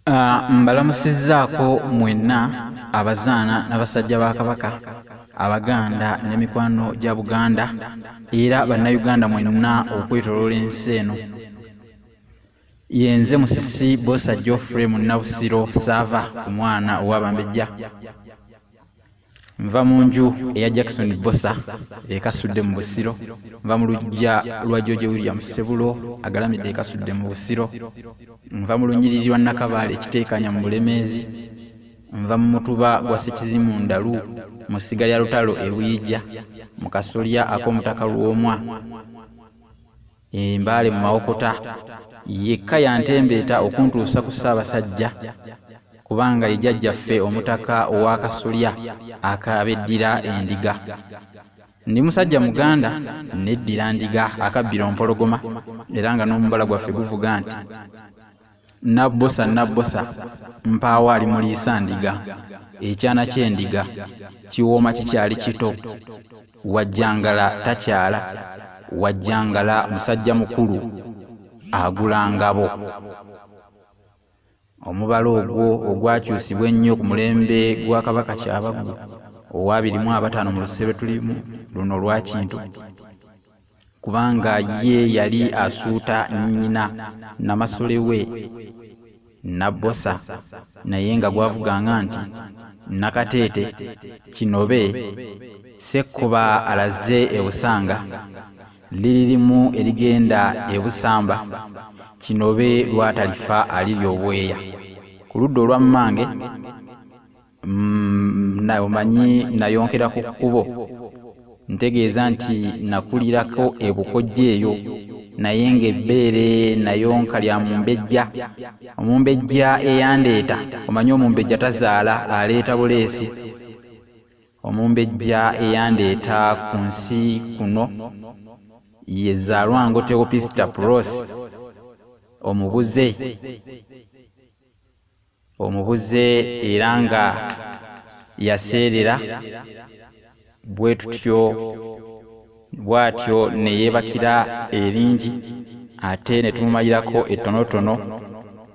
Mbalamusizzaako mwenna abazaana n'abasajja ba Kabaka, Abaganda n'emikwano gya Buganda era Bannayuganda mwenna okwetooloola ensi eno. Yenze Musisi Bbosa Geoffrey Munnabusiro Ssaava ku mwana ow'Abambejja. Nva mu nju eya Jackson Bbosa e Kasudde mu Busiro. Nva mu luggya lwa George William Ssebulo agalamidde e Kasudde mu Busiro. Nva mu lunyiriri lwa Nakabaale e Kiteekanya mu Bulemeezi. Nva mu mutuba gwa Ssekizimu Ndalu mu ssiga lya Lutalo e Buyijja mu kasolya ak'Omutaka Lwomwa. E Mbale mu Mawokota yekka yantembeeta okuntuusa ku Ssaabasajja kubanga ye jjajjaffe Omutaka ow'akasolya ak'abeddira Endiga. Ndi musajja Muganda neddira Ndiga akabbiro Mpologoma era nga n'omubala gwaffe guvuga nti Nabbosa Nabbosa mpaawo alimuliisa ndiga, ekyana ky'endiga kiwooma kikyali kito, Wajjangala takyala, Wajjangala musajja mukulu agula ngabo. Omubala ogwo ogwakyusibwa ennyo ku mulembe gwa Kabaka Kyabaggu ow'abiri mu abataano mu luse lwe tulimu luno olwa Kintu, kubanga ye yali asuuta nnyina Namasole we Nabbosa naye nga gwavuganga nti Nakateete Kinobe Ssekkoba alaze e Busanga, liri limu erigenda e Busamba, Kinobe lw'atalifa alirya obweya. Ku ludda olwa mmange omanyi nayonkera ku kkubo ntegeeza nti nakulirako e Bukojja eyo naye ng'ebbeere nayonka lya mumbejja. Omumbejja eyandeeta omanyi omumbejja tazaala aleeta buleesi. Omumbejja eyandeeta ku nsi kuno ye Zalwango Teopista Pross omubuze. Omubuze era nga yaseerera bwe tutyo bw'atyo ne yeebakira eringi ate ne tumumalirako ettonotono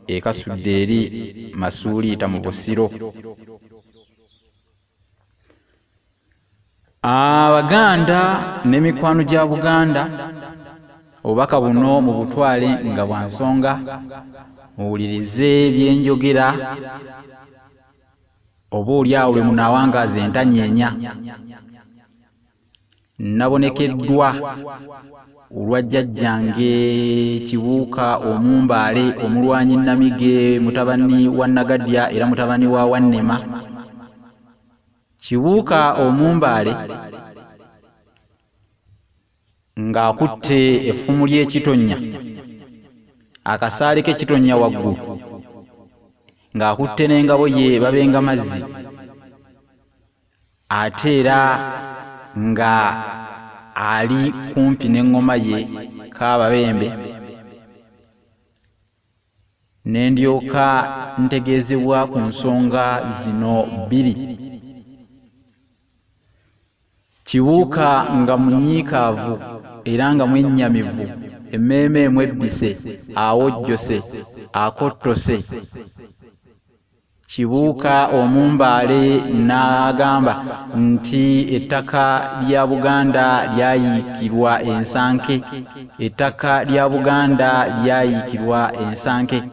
e Kasudde eri Masuuliita mu Busiro. Abaganda ne mikwano gya Buganda obubaka buno mubutwale nga bwa nsonga, muwulirize bye njogera oba oli awo lwe munaawangaaza entanyeenya. Nnabonekeddwa olwa jjajjange Kibuuka Omumbaale omulwanyi Nnamige mutabani wa Nagadya era mutabani wa Wannema. Kibuuka Omumbaale ng'akutte effumu ly'ekitonnya, akasaale k'ekitonnya waggulu, ng'akutte n'engabo ye Babenga Mazzi, ate era nga ali kumpi n'eŋŋoma ye Kaababembe, Ne ndyoka ntegeezebwa ku nsonga zino bbiri. Kibuuka nga munyiikaavu era nga mwennyamivu, emmeeme emwebbise, awojjose, akottose. Kibuuka Omumbaale n'agamba nti ettaka lya Buganda lyayiikirwa ensanke. Ettaka lya Buganda lyayiikirwa ensanke.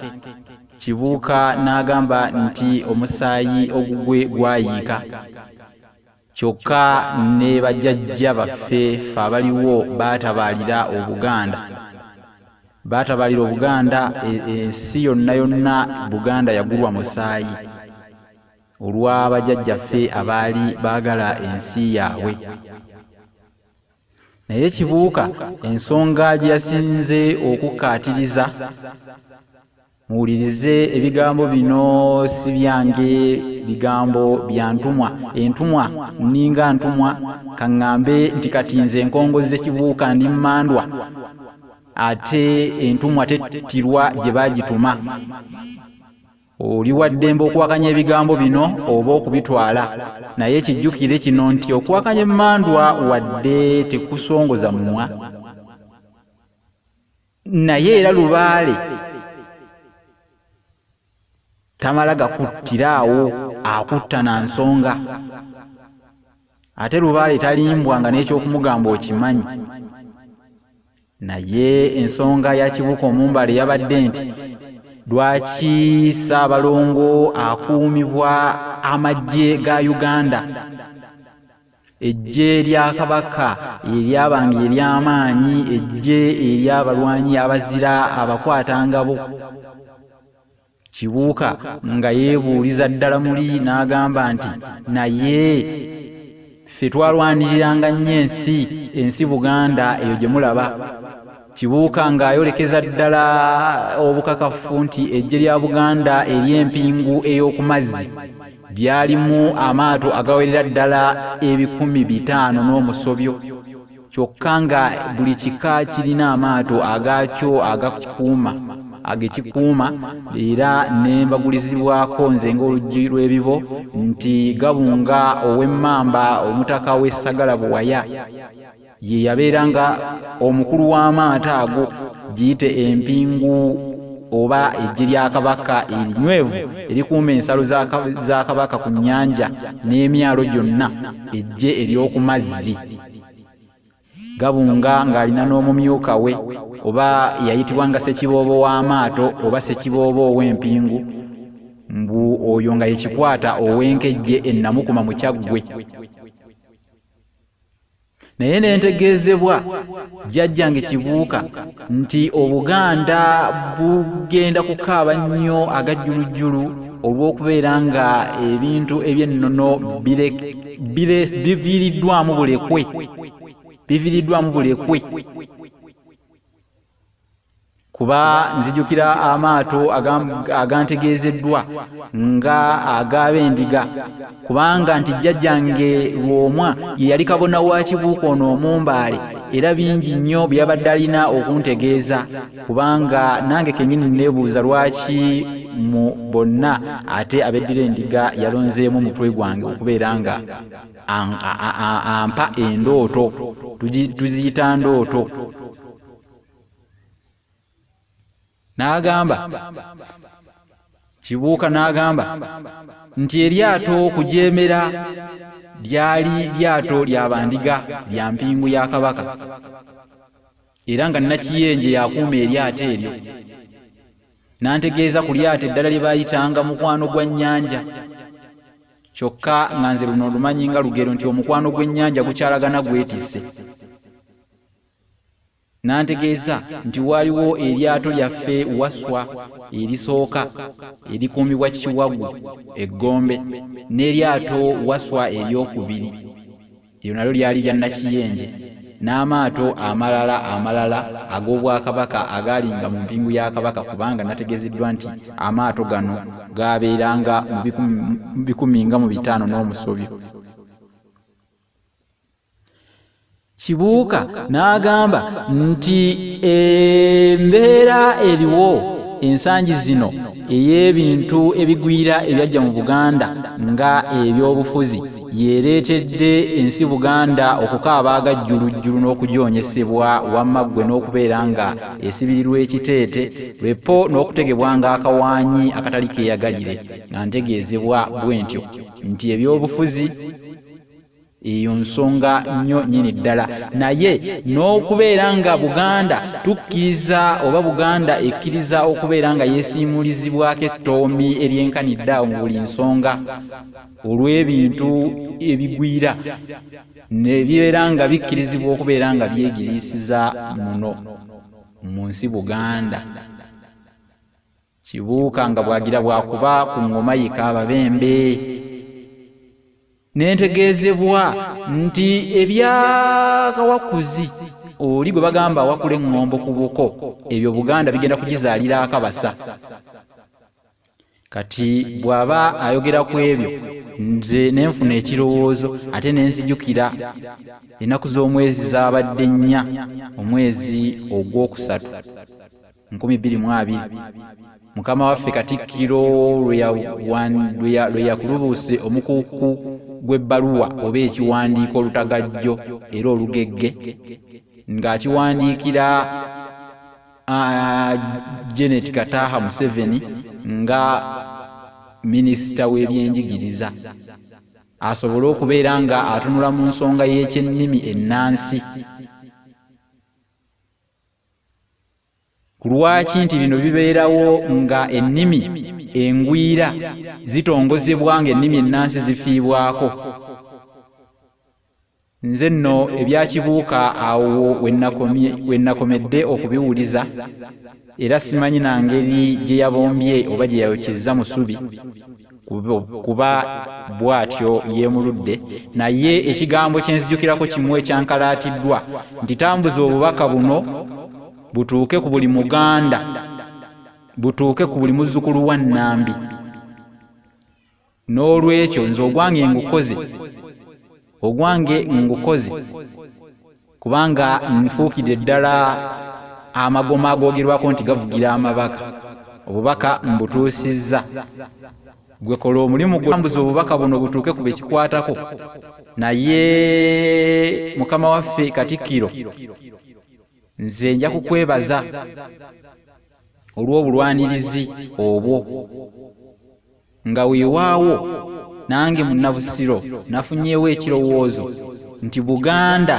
Kibuuka n'agamba nti omusaayi ogugwe gwayiika. Kyokka ne bajjajja baffe ffe abaliwo baatabaalira Obuganda. Baatabaalira Obuganda, ensi yonna yonna Buganda yagulwa musaayi olwa bajjajjaffe abaali baagala ensi yaabwe. Naye Kibuuka ensonga gye yasinze okukkaatiriza, Muwulirize ebigambo bino si byange bigambo bya ntumwa entumwa nninga ntumwa ka ŋŋambe nti kati nze nkongozze Kibuuka ndi mmandwa ate entumwa tettirwa gye baagituma. Oli wa ddembe okuwakanya ebigambo bino oba okubitwala naye kijjukire kino nti okuwakanya emmandwa wadde tekusongoza mumwa naye era lubaale. Tamala gakuttiraawo, akutta na nsonga. Ate lubaale talimbwa nga n'ekyokumugamba okimanyi. Naye ensonga ya Kibuuka Omumbale yabadde nti lwaki Ssaabalongo akuumibwa amagye ga Uganda? Eggye lya Kabaka eryabanga ery'amaanyi, eggye ery'abalwanyi abazira abakwatangabo. Kibuuka nga yeebuuliza ddala muli n'agamba nti naye ffe twalwaniriranga nnyo ensi, ensi Buganda eyo gye mulaba. Kibuuka ng'ayolekeza ddala obukakafu nti eggye lya Buganda ery'empingu ey'oku mazzi lyalimu amaato agawerera ddala 500 n'omusobyo, kyokka nga buli kika kirina amaato agaakyo agakikuuma agekikuuma era ne mbagulizibwako nze ng'oluggi lw'ebibo nti Gabunga ow'Emmamba omutaka w'e Ssagala Buwaya ye yabeeranga omukulu w'amaato ago, giyite empingu oba eggye lya Kabaka erinywevu erikuuma ensalo za Kabaka ku nnyanja n'emyalo gyonna, eggye ery'oku mazzi. Gabunga ng'alina n'omumyuka we oba yayitibwanga Ssekiboobo w'amaato oba Ssekiboobo ow'empingu, mbu oyo nga ye Kikwata ow'Enkejje e Namukuma mu Kyaggwe. Naye ne ntegeezebwa jjajjange Kibuuka nti Obuganda bugenda kukaaba nnyo agajjulujjulu olw'okubeera nga ebintu eby'ennono biviiriddwamu bulekwe, biviiriddwamu bulekwe. Kuba nzijukira amaato agantegeezeddwa nga ag'Abendiga, kubanga nti jjajjange Lwomwa ye yali kabona wa Kibuuka ono Omumbaale, era bingi nnyo bye yabadde alina okuntegeeza, kubanga nange kennyini nneebuuza lwaki mu bonna ate abeddira endiga yalonzeemu mutwe gwange okubeera nga ampa endooto, tuziyita ndooto. N'agamba Kibuuka n'agamba nti eryato okujeemera lyali lyato lya Bandiga lya mpingu ya Kabaka, era nga Nakiyenje y'akuuma eryato eryo. N'antegeeza ku lyato eddala lye baayitanga Mukwano gwa Nnyanja, kyokka nga nze luno ndumanyi nga lugero nti omukwano gw'ennyanja gukyalagana gwetisse. N'antegeeza nti waaliwo eryato lyaffe Wasswa erisooka erikuumibwa Kiwagu e Ggombe n'eryato Wasswa eryokubiri, eryo nalyo lyali lya Nakiyenje, n'amaato amalala amalala ag'Obwakabaka agaalinga mu mpingu ya Kabaka, kubanga nategeezeddwa nti amaato gano gaabeeranga mu bikumi nga mu bitaano n'omusobyo. Kibuuka n'agamba nti embeera eriwo ensangi zino ey'ebintu ebigwira ebyajja mu Buganda nga ebyobufuzi y'ereetedde ensi Buganda okukaaba agajjulujjulu n'okujoonyesebwa wamma ggwe n'okubeera nga esibirirwa ekiteete lwepo n'okutegebwa ng'akawaanyi akatali keeyagalire, nga ntegeezebwa bwentyo nti ebyobufuzi Eyo nsonga nnyo nnyini ddala. Naye n'okubeera nga Buganda tukkiriza oba Buganda ekkiriza okubeera nga yeesiimulizibwako ettoomi eryenkanidde awo mu buli nsonga olw'ebintu ebigwira ne bibeera nga bikkirizibwa okubeera nga byegiriisiza muno mu nsi Buganda. Kibuuka nga bw'agira bw'akuba ku ŋŋoma ye Kaababembe. Ne ntegeezebwa nti ebya Kawakuzi oli gwe bagamba awakula eŋŋombo ku buko, ebyo Buganda bigenda kugizaalira akabasa. Kati bw'aba ayogera ku ebyo nze ne nfuna ekirowoozo ate ne nzijukira ennaku z'omwezi zaabadde nnya omwezi ogwokusatu. 2020, Mukama waffe Katikkiro lwe yakulubuuse omukuku gw'ebbaluwa oba ekiwandiiko olutagajjo era olugegge ng'akiwandiikira Janet Kataaha Museveni nga minisita w'ebyenjigiriza asobole okubeera nga atunula mu nsonga y'ekyennimi ennansi. Ku lwaki nti bino bibeerawo nga ennimi engwira zitongozebwa ng'ennimi ennansi zifiibwako? Nze nno ebya Kibuuka awo we nnakomedde okubiwuliza era simanyi na ngeri gye yabombye oba gye yayokyezza musubi kuba bw'atyo yeemuludde naye ekigambo kye nzijukirako kimu ekyankalaatiddwa nti tambuza obubaka buno butuuke ku buli Muganda, butuuke ku buli muzzukulu wa Nnambi. N'olwekyo nze ogwange ngukoze, ogwange ngukoze kubanga nfuukidde ddala amagoma agoogerwako nti gavugira amabaka. Obubaka mbutuusizza. Gwe kola omulimu gwo tambuza obubaka buno butuuke ku be kikwatako. Naye mukama waffe Katikkiro, nze nja kukwebaza olw'obulwanirizi obwo. Nga weewaawo nange Munnabusiro nafunyeewo ekirowoozo nti Buganda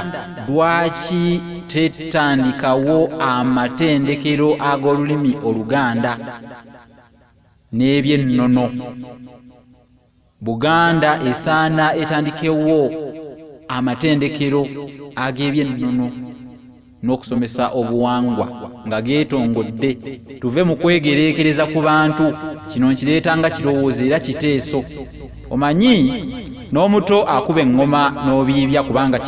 lwaki tetandikawo amatendekero ag'olulimi Oluganda n'eby'ennono. Buganda esaana etandikewo amatendekero ag'ebyennono n'okusomesa obuwangwa nga geetongodde, tuve mu kwegereekereza ku bantu. Kino nkireeta nga kirowoozo era kiteeso. Omanyi n'omuto akuba eŋŋoma n'obiibya kubanga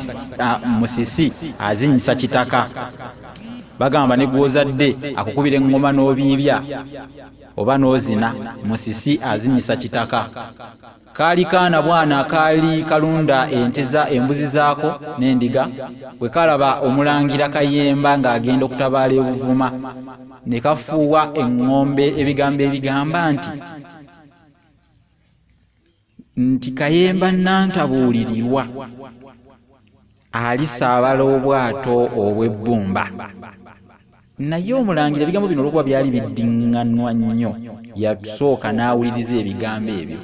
musisi azinnyisa kitaka. Bagamba ne gw'ozadde akukubira eŋŋoma n'obiibya oba n'ozina, musisi azinyisa kitaka. Kaali kaana bwana akaali kalunda ente za embuzi zaako n'endiga, bwe kalaba Omulangira Kayemba ng'agenda okutabaala e Buvuma, ne kafuuwa eŋŋombe ebigambo ebigamba nti, nti Kayemba Nnantabuulirirwa alisaabala obwato obw'ebbumba. Naye Omulangira ebigambo bino olw'okuba byali biddiŋŋanwa nnyo, yasooka n'awuliriza ebigambo ebyo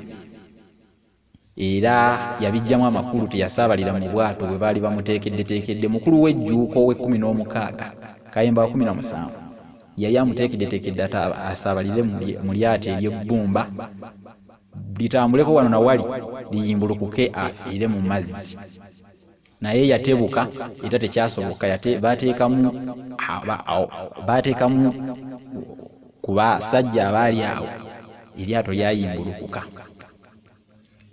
era yabiggyamu amakulu teyasaabalira mu bwato bwe baali bamuteekeddeteekedde. Mukulu w'ejjuuko ow'ekkumi n'omukaaga, Kayemba wa 17, yali amuteekeddeteekedde asaabalire mu lyato ery'ebbumba litambuleko wano na wali liyimbulukuke afiire mu mazzi. Naye yatebuka era tekyasoboka baateekamu ku basajja abaali awo eryato lyayimbulukuka.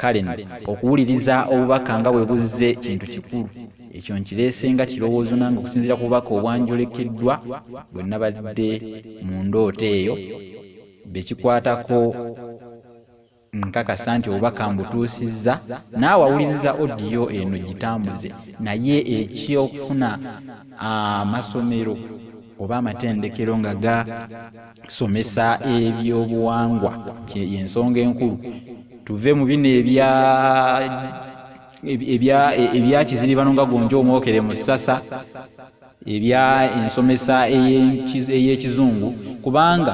Kale nno okuwuliriza obubaka nga bwe buzze kintu kikulu. Ekyo nkireese nga kirowoozo nange okusinziira ku bubaka obwanjolekeddwa bwe nabadde mu ndooto eyo be kikwatako. Nkakasa nti obubaka mbutuusizza, naawe awuliriza audio eno gitambuze. Naye eky'okufuna amasomero oba amatendekero nga gasomesa ebyobuwangwa y'ensonga enkulu. Tuve mu bino ebya ebya ebya kiziribano nga gonja omwokere mu ssasa, ebya ensomesa ey'ekizungu, kubanga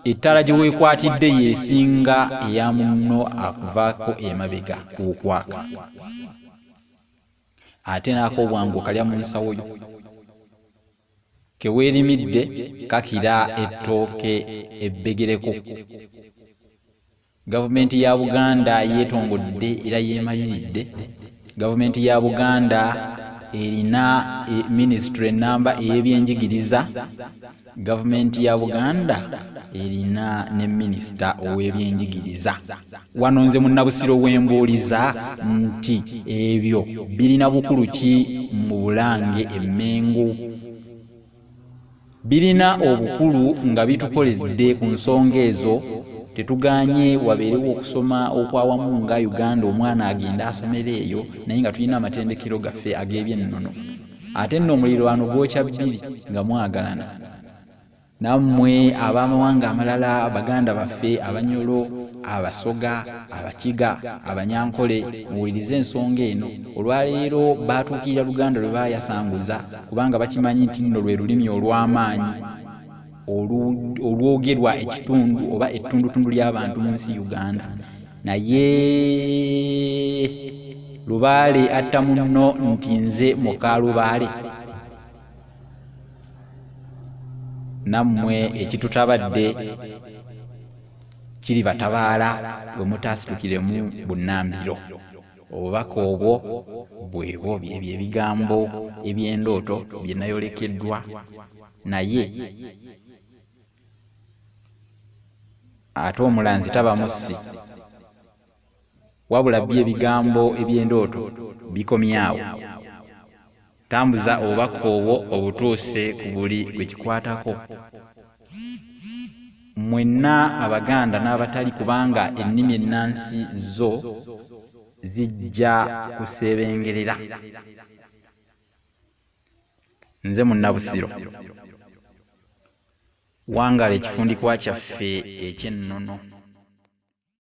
Ettala gye weekwatidde y'esinga eya munno akuvaako emabega okwaka. Ate n'ak'obwangu okalya mu nsawo yo. Ke weerimidde kakira ettooke ebbegereko. Gavumenti ya Buganda yeetongodde era yeemaliridde. Gavumenti ya Buganda erina minisitule ennamba ey'ebyenjigiriza. Gavumenti ya Buganda erina ne minisita ow'ebyenjigiriza. Wano nze Munnabusiro we mbuuliza nti ebyo birina bukulu ki mu Bulange e Mmengo? Birina obukulu nga bitukoledde ku nsonga ezo. Tetugaanye wabeerewo okusoma okw'awamu nga Uganda omwana agende asomere eyo naye nga tulina amatendekero gaffe ag'ebyennono. Ate nno omulirwano gwokya bbiri nga mwagalana. Nammwe ab'amawanga amalala baganda baffe Abanyoro, Abasoga, Abakiga, Abanyankole muwulirize ensonga eno. Olwaleero baatuukirira Luganda lwe bayasanguza kubanga bakimanyi nti nno lwe lulimi olw'amaanyi. olwogerwa ekitundu oba ettundutundu ly'abantu mu nsi Uganda. Naye Lubaale atta munno nti nze muka Lubaale. Nammwe ekitutabadde kiribatabaala bwe mutaasitukiremu bunnambiro. Obubaka obwo bwebwo, byebyo ebigambo eby'endooto bye nayolekeddwa, naye ate omulanzi taba mussi, wabula byo ebigambo eby'endooto bikomye awo. Tambuza obubaka obwo obutuuse ku buli gwe kikwatako. Mwenna Abaganda n'abatali kubanga ennimi ennansi zo zijja kuseebengerera. Nze Munnabusiro. Wangaala ekifundikwa kyaffe eky'ennono.